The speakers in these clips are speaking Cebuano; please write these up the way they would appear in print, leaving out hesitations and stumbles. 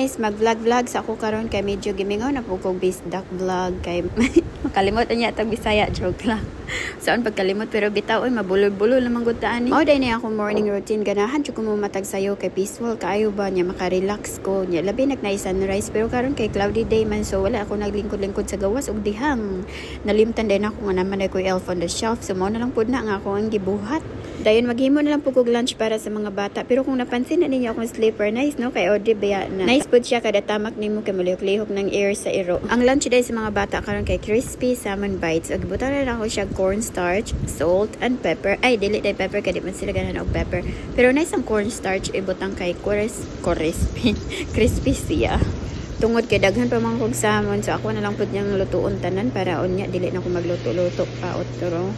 Guys, mag-vlog-vlog sa ako karon kay medyo gimingaw na po kog bisdak vlog kay makalimot niya tag Bisaya, joke lang. Saan pagkalimot, pero bitaw oy, mabulol-bulol naman gud ta ani. Mao day ni akong morning routine. Ganahan jud ko mo matag sayo kay peaceful kaayo ba niya, maka-relax ko niya, labi nag na sunrise. Pero karon kay cloudy day man, so wala ako naglingkod-lingkod sa gawas ug dihang nalimtan din ako nga naman ko Elf on the Shelf, so mao na lang pud na nga ako ang gibuhat. Dayon maghimo na lang po kog lunch para sa mga bata. Pero kung napansin na ninyo akong slipper, nice no? Kay Audrey baya na. Nice pud siya kada tamak nimo kay mulihok-lihok ng air sa iro. Ang lunch day sa mga bata karon kay crispy salmon bites. Ug butang na lang ako siya cornstarch, salt, and pepper. Ay, dili day pepper kay di man sila ganahan og pepper. Pero nice ang cornstarch ibutang kay crispy. Crispy siya. Tungod kay daghan pa man kog salmon, so ako na lang pud niyang lutuon tanan para unya dili na ko magluto-luto pa otro.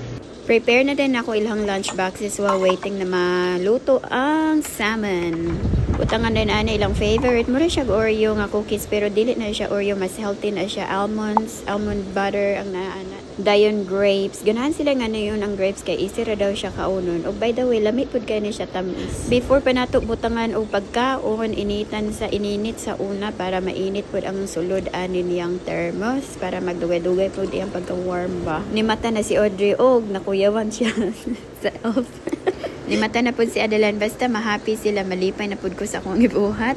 Prepare na din ako ilang lunch boxes while waiting na maluto ang salmon. Butangan din ana ilang favorite. Mura siya Oreo nga cookies pero dili na siya Oreo. Mas healthy na siya. Almonds, almond butter ang naana. Dayon grapes. Ganahan sila nga na yun ang grapes kay easy ra daw siya kaunon. Og by the way, lami pud kay ni siya tamis. Before pa nato butangan og pagkaon, initan sa ininit sa una para mainit pud ang sulod ani niyang thermos para magdugay-dugay pud iyang pagka-warm ba. Nimata na si Audrey og nakuyawan siya sa elf. Nimata na pud si Adelan. Basta ma-happy sila, malipay na pud ko sa akong gibuhat.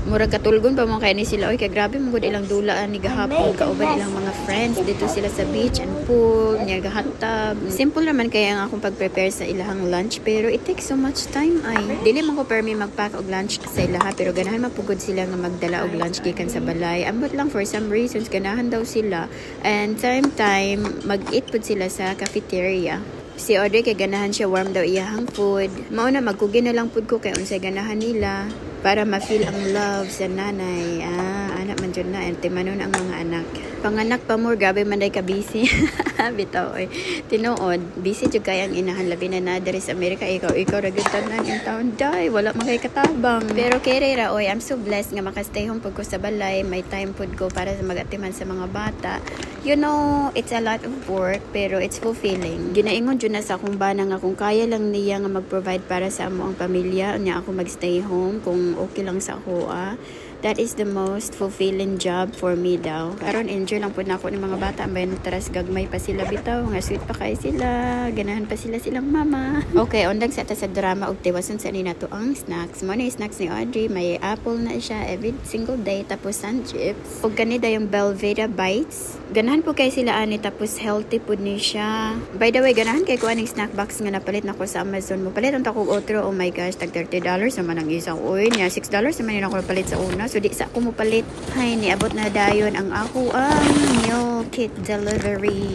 Murag katulgon pa mo kay ni sila oy, kay grabe man gud ilang dulaan ni gahapon kauban ilang mga friends dito sila sa beach and pool nya ga-hot tub. Simple naman kaya ang akong pag-prepare sa ilahang lunch, pero it takes so much time ay. Dili man ko permi mag-pack og lunch sa ilaha, pero ganahan man pugod sila nga magdala og lunch gikan sa balay. Ambot lang, for some reasons ganahan daw sila and time time mag-eat pud sila sa cafeteria. Si Audrey kay ganahan siya warm daw iyahang food. Mao na magkugi na lang pud ko kay unsay ganahan nila para ma-feel ang love sa nanay. Ah, anak man jud na, timanon ang mga anak. Panganak pa more, grabe man day ka busy. Bitaw oy. Tinuod, busy jud kay ang inahan, labi na na diri sa Amerika, ikaw ikaw ra gyud tanan in town day, wala man kay katabang. Pero kere ra oy, I'm so blessed nga maka-stay home pud ko sa balay, may time pud ko para sa mag-atiman sa mga bata. It's a lot of work pero it's fulfilling. Ginaingon jud na sa akong bana nga kung kaya lang niya nga mag-provide para sa amo ang pamilya, unya ako mag-stay home kung okay lang sa ako ah. That is the most fulfilling job for me daw. Karon enjoy lang pud nako ng mga bata, may taras gagmay pa sila bitaw, nga sweet pa kay sila, ganahan pa sila silang mama. Okay, undang sa ta sa drama og tiwason sa ni nato ang snacks. Mo na yung snacks ni Audrey, may apple na siya every single day, tapos sun chips. Ug kani yung Belvita Bites. Ganahan po kay sila ani, tapos healthy pud ni siya. By the way, ganahan kay ko aning snack box nga napalit nako sa Amazon. Mo palit unta kog otro, oh my gosh, tag $30 naman ang isa. Uy, niya $6 naman yun ako palit sa una. So di sa ako mo palit. Hay, niabot na dayon ang ako ang meal kit delivery.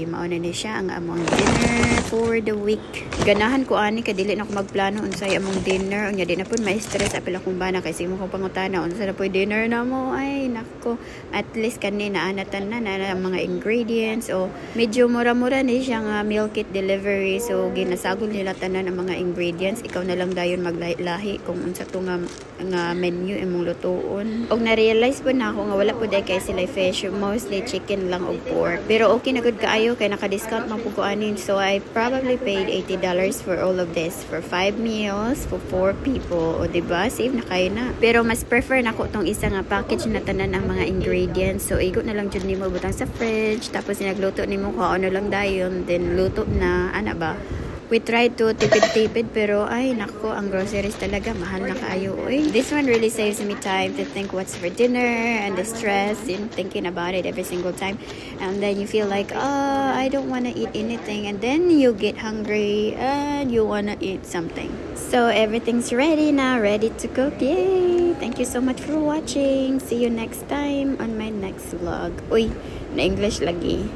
Mao na ni siya ang among dinner for the week. Ganahan ko ani kay dili na ako magplano unsay among dinner. Unya di na pud may stress apil akong bana kay sige mo kong pangutana unsa na po'y dinner na mo. Ay nako. At least kani naanatan na na ang mga ingredients o medyo mura-mura ni siya nga meal kit delivery. So ginasagol nila tanan ang mga ingredients. Ikaw na lang dayon maglahi kung unsa to nga menu imong lutuon. Og na-realize po na ako nga wala po day kay sila fish, mostly chicken lang og pork. Pero okay na gud kaayo kay naka-discount man po ko anin. So I probably paid $80 for all of this for 5 meals for 4 people. O di ba? Save na kayo na. Pero mas prefer nako tong isa nga package na tanan ang mga ingredients. So igo na lang jud nimo butang sa fridge, tapos nagluto nimo ko ano lang dayon, then luto na ana ba. We tried to tipid-tipid pero ay nako, ang groceries talaga mahal na kaayo oy. This one really saves me time to think what's for dinner and the stress in thinking about it every single time. And then you feel like, "Oh, I don't want to eat anything," and then you get hungry and you want to eat something. So everything's ready now, ready to cook. Yay! Thank you so much for watching. See you next time on my next vlog. Uy, na English lagi.